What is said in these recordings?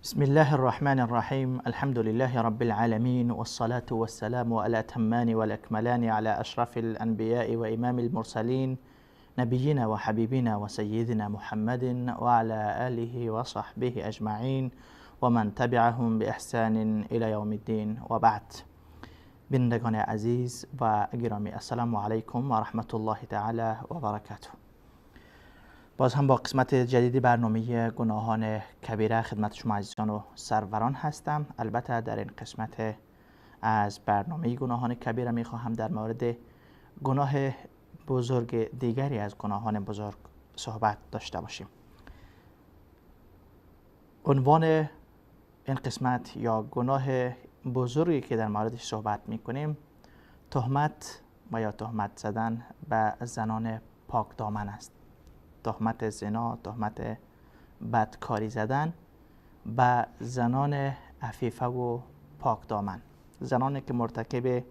بسم الله الرحمن الرحیم. الحمد لله رب العالمین والصلاة والسلام على الأتمان والأكملان على أشرف الأنبياء وإمام المرسلين نبينا وحبيبنا وسيدنا محمد وعلى آله وصحبه أجمعين ومن تبعهم بإحسان إلى يوم الدين وبعد. بینندگان عزیز و گرامی، السلام علیکم و رحمت الله تعالی و برکاته. باز هم با قسمت جدید برنامه گناهان کبیره خدمت شما عزیزان و سروران هستم. البته در این قسمت از برنامه گناهان کبیره میخواهم در مورد گناه بزرگ دیگری از گناهان بزرگ صحبت داشته باشیم. عنوان این قسمت یا گناه بزرگی که در موردش صحبت میکنیم، تهمت و یا تهمت زدن به زنان پاک دامن است. تهمت زنا، تهمت بدکاری زدن به زنان عفیفه و پاک دامن، زنانی که مرتکب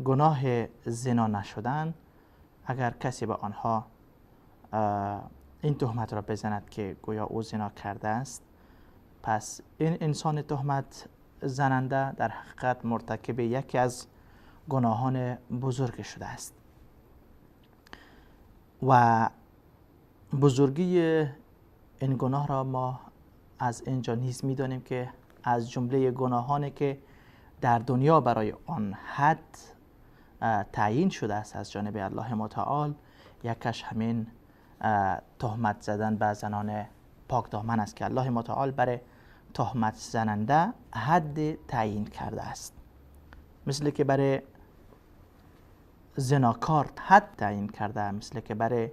گناه زنا نشدن. اگر کسی به آنها این تهمت را بزند که گویا او زنا کرده است، پس این انسان تهمت زننده در حقیقت مرتکب یکی از گناهان بزرگ شده است. و بزرگی این گناه را ما از اینجا نیز می‌دانیم که از جمله گناهانی که در دنیا برای آن حد تعیین شده است از جانب الله متعال، یکش همین تهمت زدن به زنان پاک دامن است که الله متعال برای تهمت زننده حد تعیین کرده است. مثل که برای زناکار حد تعیین کرده، مثل که برای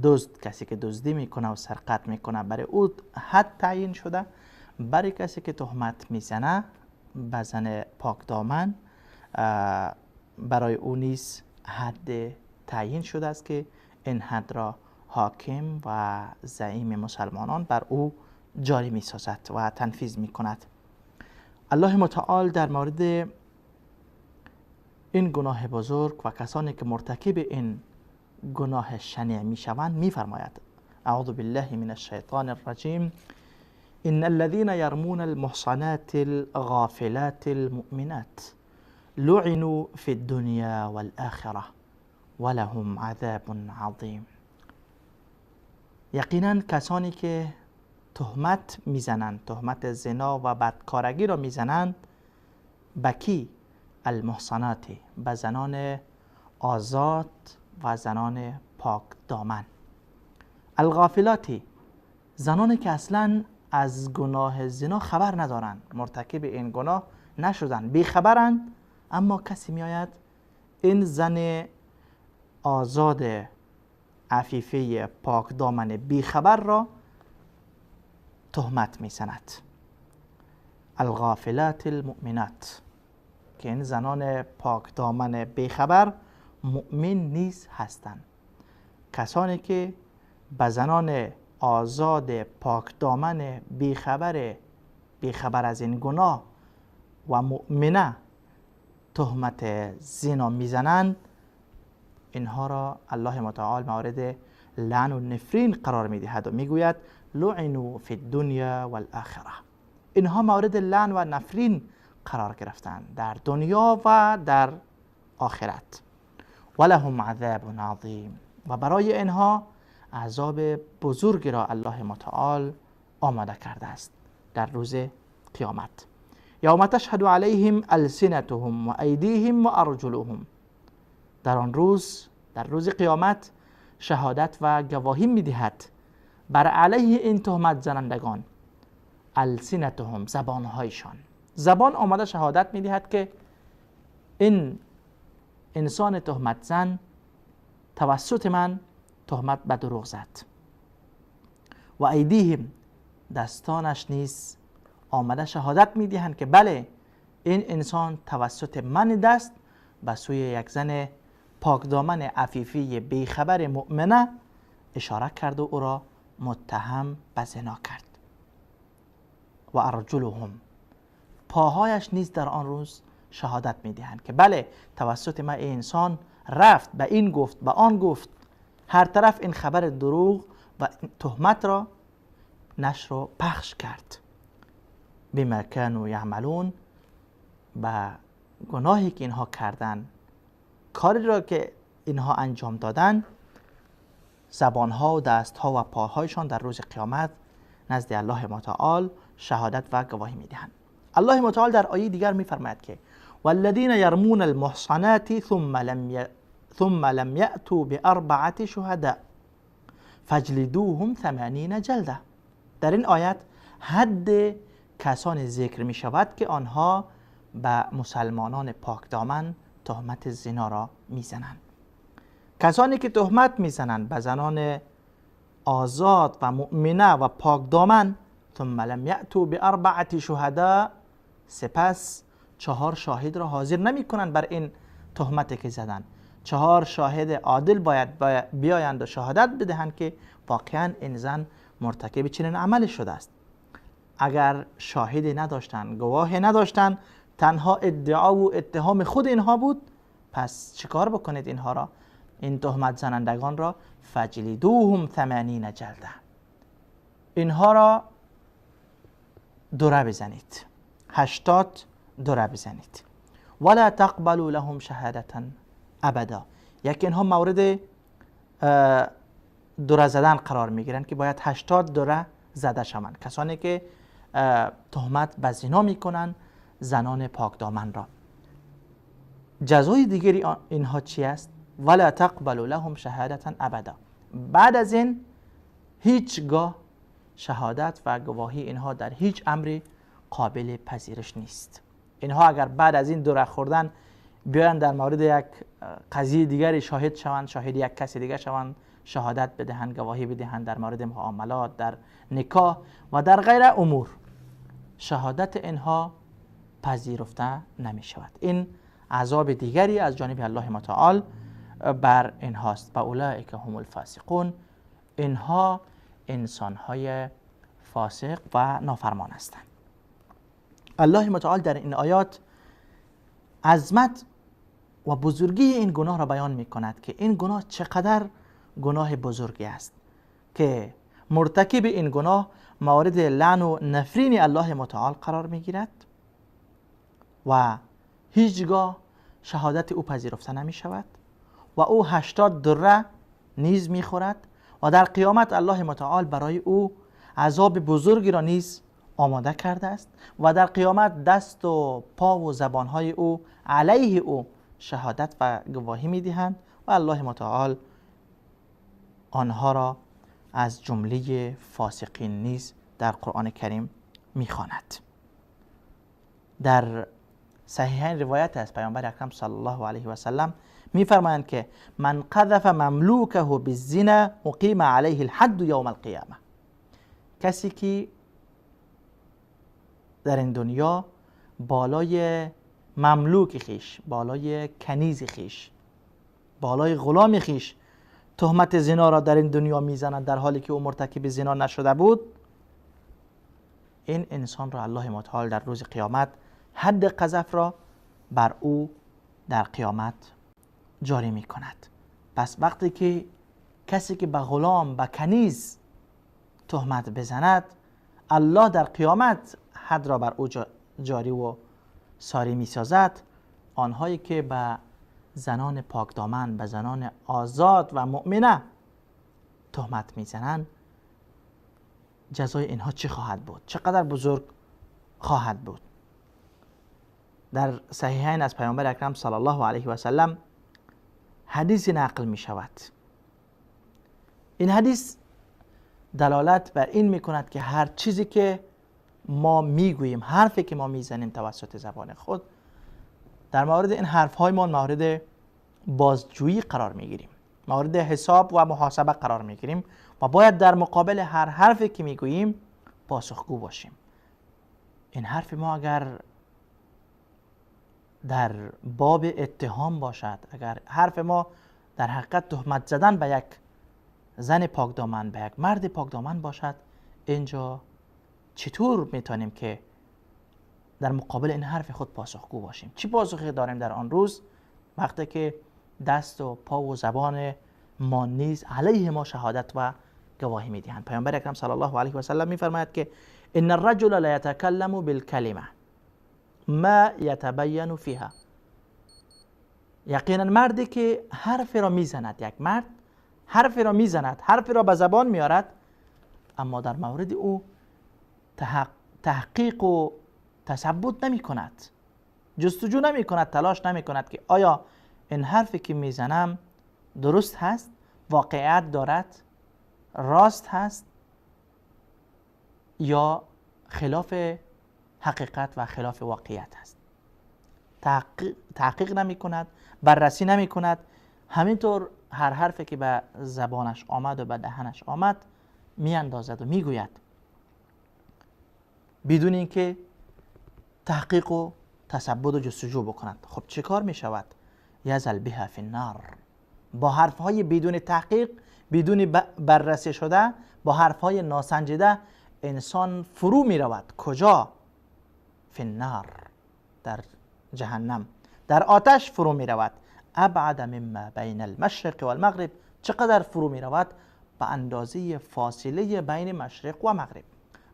دزد، کسی که دزدی میکنه و سرقت میکنه، برای او حد تعیین شده. برای کسی که تهمت میزنه به زن پاک دامن، برای او نیز حد تعیین شده است که این حد را حاکم و زعیم مسلمانان بر او جاری میسازد و تنفیذ میکند. الله متعال در مورد این گناه بزرگ و کسانی که مرتکب این گناه شنیع میشوند میفرماید: اعوذ بالله من الشیطان الرجیم، ان الذين يرمون المحصنات الغافلات المؤمنات لعنوا في الدنيا والآخرة ولهم عذاب عظیم. یقینا کسانی که تهمت میزنند، تهمت زنا و بدکارگی را میزنند، به کی؟ المحصنات، به زنان آزاد و زنان پاک دامن. الغافلاتی، زنانی که اصلا از گناه زنا خبر ندارند، مرتکب این گناه نشدند، بیخبرند، اما کسی میآید این زن آزاد عفیفه پاک دامن بیخبر را تهمت میزند. الغافلات المؤمنات، که این زنان پاک دامن بیخبر مؤمن نیز هستند. کسانی که به زنان آزاد پاک دامن بیخبر از این گناه و مؤمنه تهمت زنا میزنند، اینها را الله متعال مورد لعن و نفرین قرار میدهد و میگوید لعنوا فی الدنیا والآخرة. اینها مورد لعن و نفرین قرار گرفتند در دنیا و در آخرت. ولهم عذاب عظیم، و برای اینها عذاب بزرگی را الله متعال آماده کرده است در روز قیامت. یوم تشهد علیهم السنتهم و ایدیهم و ارجلهم. در آن روز، در روز قیامت، شهادت و گواهی میدهد بر علیه این تهمت زنندگان السنتهم، زبانهایشان. زبان آمده شهادت میدهد که این انسان تهمت زن توسط من تهمت به دروغ زد. و ایدیهم، دستانش نیز آمده شهادت میدهند که بله این انسان توسط من دست به سوی یک زن پاکدامن عفیفی بیخبر مؤمنه اشاره کرد و او را متهم به زنا کرد. و ارجلهم، پاهایش نیز در آن روز شهادت میدهند که بله توسط من این انسان رفت، به این گفت، به آن گفت، هر طرف این خبر دروغ و تهمت را نشر و پخش کرد. بما كانوا یعملون، به گناهی که اینها کردن، کاری را که اینها انجام دادن، زبانها و دستها و پاهایشان در روز قیامت نزد الله متعال شهادت و گواهی میدهند. الله متعال در آیه دیگر میفرماید که والذین یرمون المحصنات ثم لم یأتوا بأربعة شهداء فاجلدوهم 80 جلده. در این آیت حد کسان ذکر می شود که آنها به مسلمانان پاک دامن تهمت زنا را میزنند. کسانی که تهمت میزنند به زنان آزاد و مؤمنه و پاک دامن، ثم لم یأتوا بأربعة شهداء، سپس 4 شاهد را حاضر نمی کنند بر این تهمت که زدن. 4 شاهد عادل باید بیایند و شهادت بدهند که واقعا این زن مرتکب چنین عملی شده است. اگر شاهدی نداشتند، گواه نداشتند، تنها ادعا و اتهام خود اینها بود، پس چیکار بکنید اینها را؟ این تهمت زنندگان را فجلدوهم 80 جلده، اینها را دوره بزنید، 80 دوره بزنید. ولا تقبلوا لهم شهادة ابدا، یکی اینها مورد دوره زدن قرار میگیرن که باید 80 دوره زده شوند، کسانی که تهمت به زنا میکنن زنان پاک دامن را. جزای دیگری اینها چی است؟ ولا تقبلوا لهم شهادة ابدا، بعد از این هیچگاه شهادت و گواهی اینها در هیچ امری قابل پذیرش نیست. اینها اگر بعد از این دوره خوردن بیان در مورد یک قضیه دیگری شاهد شوند، شاهد یک کسی دیگر شوند، شهادت بدهند، گواهی بدهند در مورد معاملات، در نکاح و در غیر امور، شهادت اینها پذیرفته نمی شود. این عذاب دیگری از جانب الله متعال بر اینهاست. و اولئک هم الفاسقون، اینها انسانهای فاسق و نافرمان هستند. الله متعال در این آیات عظمت و بزرگی این گناه را بیان می کند که این گناه چقدر گناه بزرگی است که مرتکب این گناه مورد لعن و نفرین الله متعال قرار می گیرد و هیچگاه شهادت او پذیرفته نمی شود و او 80 دره نیز می خورد و در قیامت الله متعال برای او عذاب بزرگی را نیز آماده کرده است و در قیامت دست و پا و زبانهای او علیه او شهادت و گواهی می دهند و الله متعال آنها را از جمله فاسقین نیز در قرآن کریم می خواند. در صحیحین روایت است پیامبر اکرم صلی الله علیه و سلم می فرمایند که من قذف مملوکه بالزنا اقیم علیه الحد یوم القیامه. کسی که در این دنیا بالای مملوک خیش، بالای کنیز خیش، بالای غلام خیش تهمت زنا را در این دنیا میزند در حالی که او مرتکب زنا نشده بود، این انسان را الله متعال در روز قیامت حد قذف را بر او در قیامت جاری می کند. پس وقتی که کسی که به غلام، به کنیز تهمت بزند، الله در قیامت حد را بر او جاری و ساری می سازد. آنهایی که به زنان پاکدامن، به زنان آزاد و مؤمنه تهمت میزنند، جزای اینها چه خواهد بود؟ چقدر بزرگ خواهد بود؟ در صحیحین از پیامبر اکرم صلی الله علیه و سلم حدیث نقل می شود. این حدیث دلالت بر این می کند که هر چیزی که ما میگوییم، حرفی که ما میزنیم توسط زبان خود، در مورد این حرف های ما مورد بازجویی قرار میگیریم، مورد حساب و محاسبه قرار میگیریم و باید در مقابل هر حرفی که میگوییم پاسخگو باشیم. این حرف ما اگر در باب اتهام باشد، اگر حرف ما در حقیقت تهمت زدن به یک زن پاکدامن، به یک مرد پاکدامن باشد، اینجا چطور میتونیم که در مقابل این حرف خود پاسخگو باشیم؟ چی پاسخی داریم در آن روز وقتی که دست و پا و زبان ما نیز علیه ما شهادت و گواهی میدهند. پیامبر اکرم صلی الله علیه و سلم میفرماید که ان الرجل لا یتکلم بالکلمه ما یتبین فیها. یقینا مردی که حرفی را میزند، یک مرد حرفی را میزند، حرفی را به زبان میارد، اما در مورد او تحقیق و تثبت نمی کند، جستجو نمی کند، تلاش نمی کند که آیا این حرفی که میزنم درست هست، واقعیت دارد، راست هست یا خلاف حقیقت و خلاف واقعیت است. تحقیق نمی کند، بررسی نمی کند، همینطور هر حرفی که به زبانش آمد و به دهنش آمد می اندازد و می گوید بدون اینکه تحقیق و تثبت و جستجو بکند. خب چه کار می شود؟ یزل بها فی النار. با حرفهای بدون تحقیق، بدون بررسی شده، با حرفهای ناسنجیده انسان فرو می رود. کجا؟ فی النار، در جهنم، در آتش فرو می رود. ابعد مما بین المشرق والمغرب. چقدر فرو می رود؟ به اندازه فاصله بین مشرق و مغرب.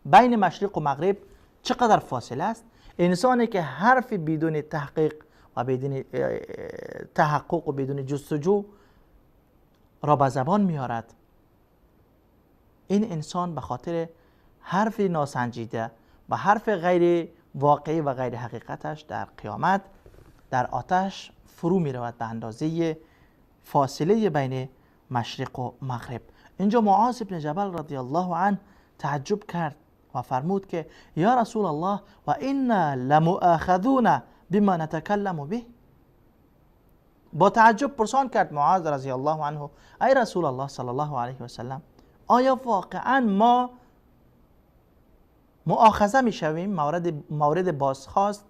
بین مشرق و مغرب چقدر فاصله است؟ انسانی که حرف بدون تحقیق و بدون تحقق و بدون جستجو را به زبان میارد، این انسان به خاطر حرف ناسنجیده و حرف غیر واقعی و غیر حقیقتش در قیامت در آتش فرو می رود به اندازه فاصله بین مشرق و مغرب. اینجا معاذ بن جبل رضی الله عنه تعجب کرد و فرمود که یا رسول الله و انا لمؤاخذون بما نتکلم به. با تعجب پرسان کرد معاذ رضی الله عنه، ای رسول الله صلی الله علیه و سلم، آیا واقعا ما مؤاخذه میشویم، مورد بازخواست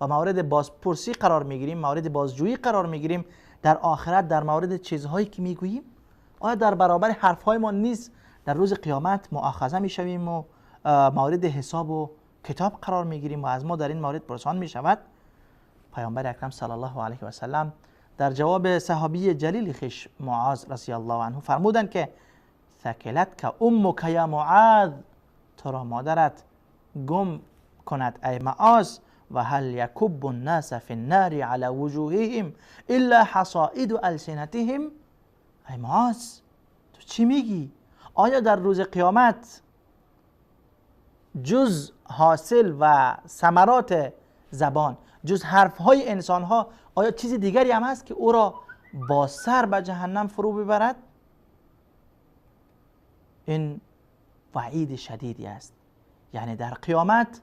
و مورد بازپرسی قرار میگیریم، مورد بازجویی قرار میگیریم در آخرت در مورد چیزهایی که میگوییم؟ آیا در برابر حرفهای ما نیز در روز قیامت مؤاخذه میشویم و مورد حساب و کتاب قرار میگیریم و از ما در این مورد پرسان میشود؟ پیامبر اکرم صلی الله علیه و سلم در جواب صحابی جلیل خویش معاذ رضی الله عنه فرمودند که ثکلت که امک یا معاذ، تو را مادرت گم کند ای معاذ، و هل یکب الناس فی النار علی وجوههم الا حصائد السنتهم. ای معاذ، تو چی میگی؟ آیا در روز قیامت جز حاصل و ثمرات زبان، جز حرفهای انسانها، آیا چیز دیگری هم هست که او را با سر به جهنم فرو ببرد؟ این وعید شدیدی است. یعنی در قیامت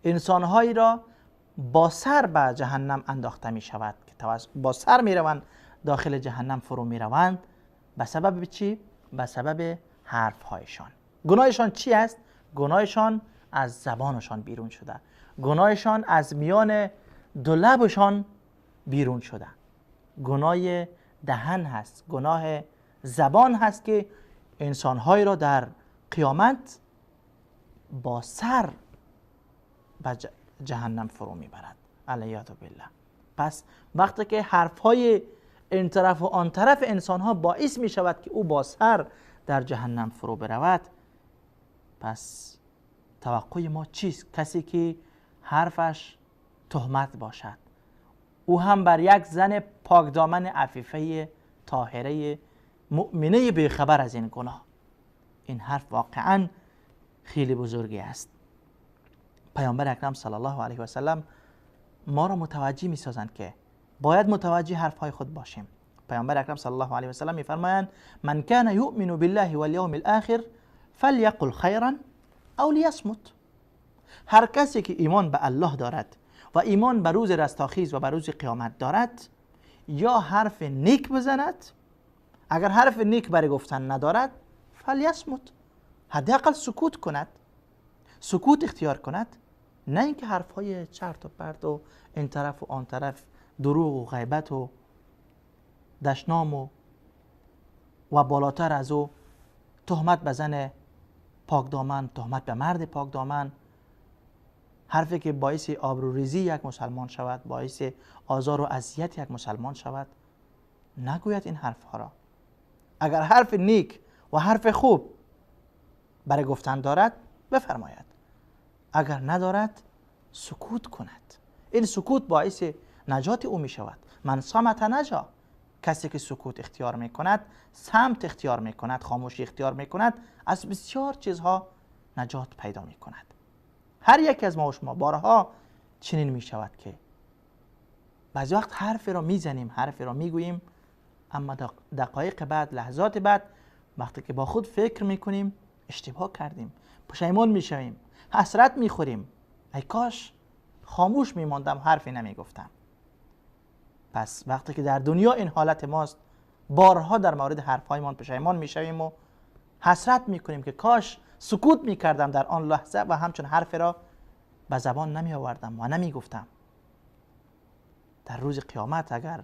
انسانهایی را با سر به جهنم انداخته می شود که با سر می روند داخل جهنم فرو می روند. به سبب چی؟ به سبب حرفهایشان. گناهشان چی است؟ گناهشان از زبانشان بیرون شده، گناهشان از میان دو لبشان بیرون شده. گناه دهن هست، گناه زبان هست که انسانهایی را در قیامت با سر به جهنم فرو میبرد. علیاذ بالله. پس وقتی که حرفهای این طرف و آن طرف انسانها باعث می شود که او با سر در جهنم فرو برود، پس توقع ما چیست؟ کسی که حرفش تهمت باشد، او هم بر یک زن پاکدامن عفیفه طاهره مؤمنه بیخبر از این گناه. این حرف واقعا خیلی بزرگی است. پیامبر اکرم صلی الله علیه و سلم ما را متوجه می سازند که باید متوجه حرفهای خود باشیم. پیامبر اکرم صلی الله علیه و سلم می فرمایند من کان یؤمن بالله والیوم الاخر فلیقل خیرا او لیصمت. هر کسی که ایمان به الله دارد و ایمان به روز رستاخیز و به روز قیامت دارد، یا حرف نیک بزند، اگر حرف نیک برای گفتن ندارد فلیصمت، حداقل سکوت کند، سکوت اختیار کند، نه اینکه حرفهای چرت و پرت و این طرف و آن طرف، دروغ و غیبت و دشنام و بالاتر از او تهمت به زن پاکدامن، تهمت به مرد پاکدامن، حرفی که باعث آبروریزی یک مسلمان شود، باعث آزار و اذیت یک مسلمان شود، نگوید این حرفها را. اگر حرف نیک و حرف خوب برای گفتن دارد بفرماید، اگر ندارد سکوت کند. این سکوت باعث نجات او می شود. من صمت نجا، کسی که سکوت اختیار می کند، صمت اختیار می کند، خاموشی اختیار می کند، از بسیار چیزها نجات پیدا می کند. هر یکی از ما و شما بارها چنین می شود که بعضی وقت حرفی را می زنیم، حرفی را می گوییم، اما دقایق بعد، لحظات بعد، وقتی که با خود فکر می کنیم اشتباه کردیم، پشیمان می شویم، حسرت می خوریم، ای کاش خاموش می ماندم، حرفی نمی گفتم. پس وقتی که در دنیا این حالت ماست، بارها در مورد حرفهایمان پشیمان می شویم و حسرت می کنیم که کاش سکوت می کردم در آن لحظه و همچون حرف را به زبان نمی آوردم و نمی گفتم. در روز قیامت اگر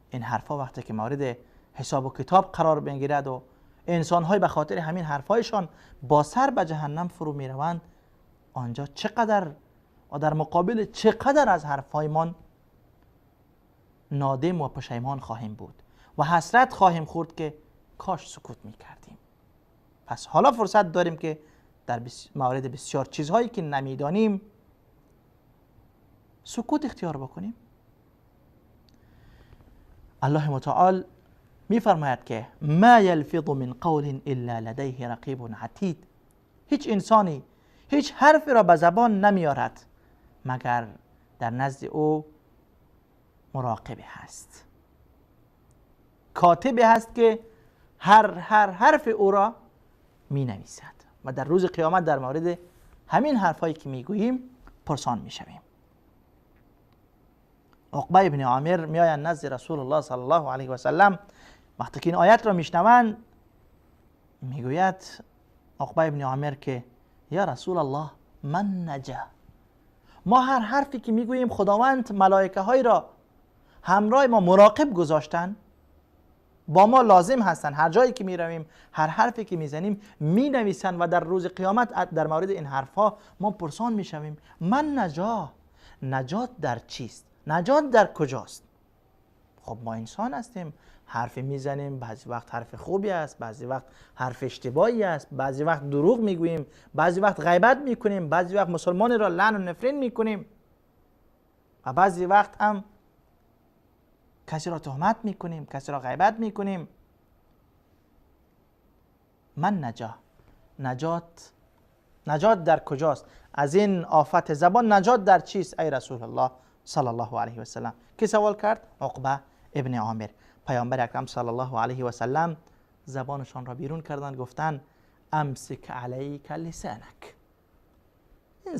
این حرفها وقتی که مورد حساب و کتاب قرار بگیرد و انسان‌های به خاطر همین حرفهایشان با سر به جهنم فرو می روند، آنجا چقدر و در مقابل چقدر از حرفهایمان نادم و پشیمان خواهیم بود و حسرت خواهیم خورد که کاش سکوت می کردیم. پس حالا فرصت داریم که در مورد بسیار چیزهایی که نمیدانیم سکوت اختیار بکنیم. الله متعال میفرماید که ما یلفظ من قول الا لدیه رقیب عتید. هیچ انسانی هیچ حرفی را به زبان نمیارد مگر در نزد او مراقبه هست، کاتبی هست که هر حرف او را می نویسد و در روز قیامت در مورد همین حرفایی که می گوییم پرسان می شویم. عقبه ابن عامر می آیند نزد رسول الله صلی الله علیه و سلم. وقتی که این آیت را میشنوند میگوید عقبه ابن عامر که یا رسول الله من نجا، ما هر حرفی که میگوییم خداوند ملائکه های را همراه ما مراقب گذاشتن، با ما لازم هستن، هر جایی که میرویم هر حرفی که میزنیم مینویسن و در روز قیامت در مورد این حرفها ما پرسان میشویم. من نجا، نجات در چیست؟ نجات در کجاست؟ خب ما انسان هستیم، حرفی میزنیم، بعضی وقت حرف خوبی است، بعضی وقت حرف اشتباهی است، بعضی وقت دروغ میگوییم، بعضی وقت غیبت میکنیم، بعضی وقت مسلمان را لعن و نفرین میکنیم و بعضی وقت هم کسی را تهمت میکنیم، کسی را غیبت میکنیم. من نجا، نجات در کجاست؟ از این آفت زبان نجات در چیست ای رسول الله صلی الله علیه و سلم؟ کی سوال کرد؟ عقبه ابن عامر. پیامبر اکرم صلی الله علیه و سلم زبانشان را بیرون کردند، گفتند امسک علیک لسانک، این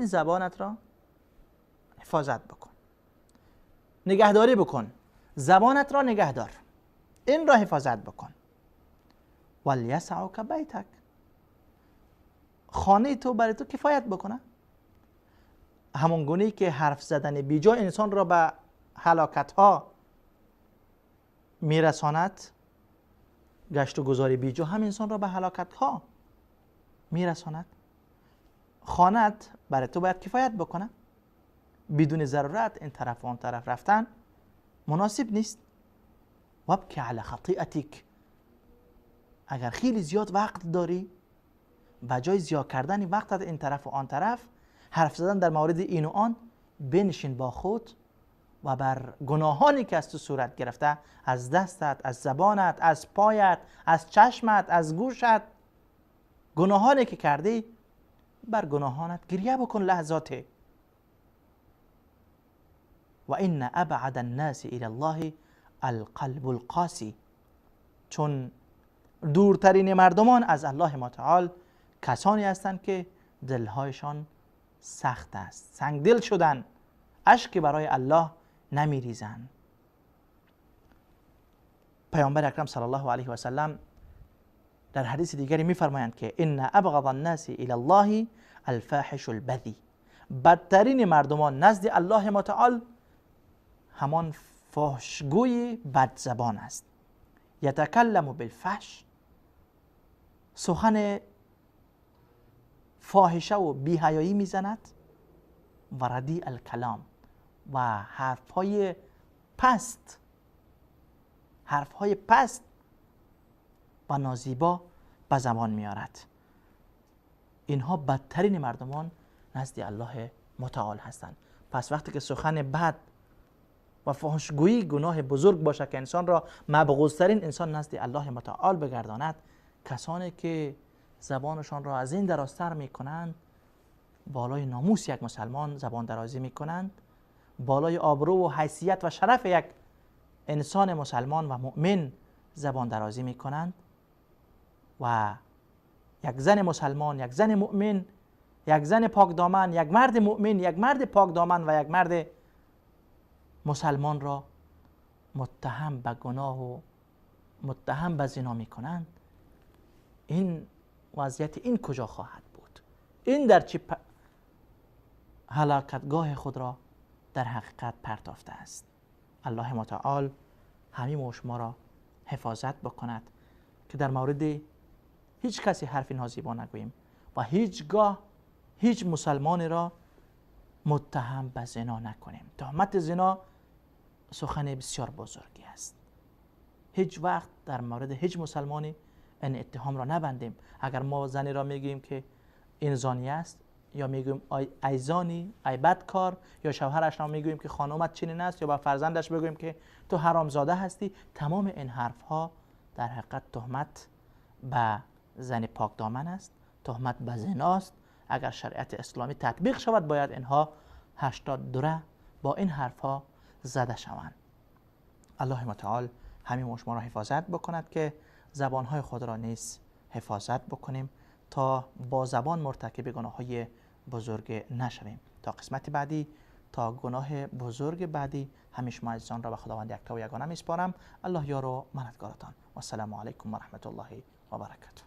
زبانت را حفاظت بکن، نگهداری بکن، زبانت را نگهدار، این را حفاظت بکن. ولیسعک بیتک، خانه تو برای تو کفایت بکنه. همون گونه که حرف زدن بیجا انسان را به هلاکت ها میرساند، گشت و گذاری بیجا هم انسان را به هلاکت ها میرساند. خانت برای تو باید کفایت بکنه، بدون ضرورت این طرف و آن طرف رفتن مناسب نیست. وابکی علی خطیئتک، اگر خیلی زیاد وقت داری و جای زیاد کردن وقتت این طرف و آن طرف، حرف زدن در مورد این و آن، بنشین با خود و بر گناهانی که از تو صورت گرفته، از دستت، از زبانت، از پایت، از چشمت، از گوشت، گناهانی که کردی، بر گناهانت گریه بکن لحظاته. و این ابعد الناس الى الله القلب القاسی، چون دورترین مردمان از الله متعال کسانی هستند که دلهایشان سخت است، سنگدل شدن، اشکی برای الله نمیریزند. پیامبر اکرم صلی الله علیه و سلم در حدیث دیگری میفرمایند که ان ابغض الناس الى الله الفاحش البذی، بدترین مردمان نزد الله متعال همان فحشگوی بدزبان است. یتکلم بالفحش، سخن فاحشه و بی‌حیایی میزند، و ردیء الکلام، و حرفهای پست، حرفهای پست و نازیبا به زبان میارد. اینها بدترین مردمان نزد الله متعال هستند. پس وقتی که سخن بد و فحشگویی گناه بزرگ باشه که انسان را مبغوضترین انسان نزد الله متعال بگرداند، کسانی که زبانشان را از این درازتر میکنند، بالای ناموس یک مسلمان زبان درازی میکنند، بالای آبرو و حیثیت و شرف یک انسان مسلمان و مؤمن زبان درازی میکنند و یک زن مسلمان، یک زن مؤمن، یک زن پاک دامن، یک مرد مؤمن، یک مرد پاک دامن و یک مرد مسلمان را متهم به گناه و متهم به زنا میکنند، این وضعیت این کجا خواهد بود؟ این در چه هلاکتگاه خود را در حقیقت پرتافته است. الله متعال همه شما را حفاظت بکند که در مورد هیچ کسی حرف نازیبا نگوییم و هیچگاه هیچ مسلمانی را متهم به زنا نکنیم. تهمت زنا سخن بسیار بزرگی است. هیچ وقت در مورد هیچ مسلمانی این اتهام را نبندیم. اگر ما زنی را میگیم که این زانی است، یا میگوییم ای زانی، ای بدکار، یا شوهرش را میگوییم که خانومت چنین است، یا به فرزندش بگوییم که تو حرامزاده هستی، تمام این حرف ها در حقیقت تهمت به زن پاک دامن است، تهمت به زناست. اگر شریعت اسلامی تطبیق شود باید اینها 80 دوره با این حرف ها زده شوند. الله متعال همین شما را حفاظت بکند که زبانهای خود را نیز حفاظت بکنیم تا با زبان مرتکب گناه‌های بزرگ نشویم. تا قسمت بعدی، تا گناه بزرگ بعدی، همیشه شما عزیزان را به خداوند یکتا و یگانه میسپارم. الله یار و مددگارتان. و السلام علیکم و رحمت الله و برکاته.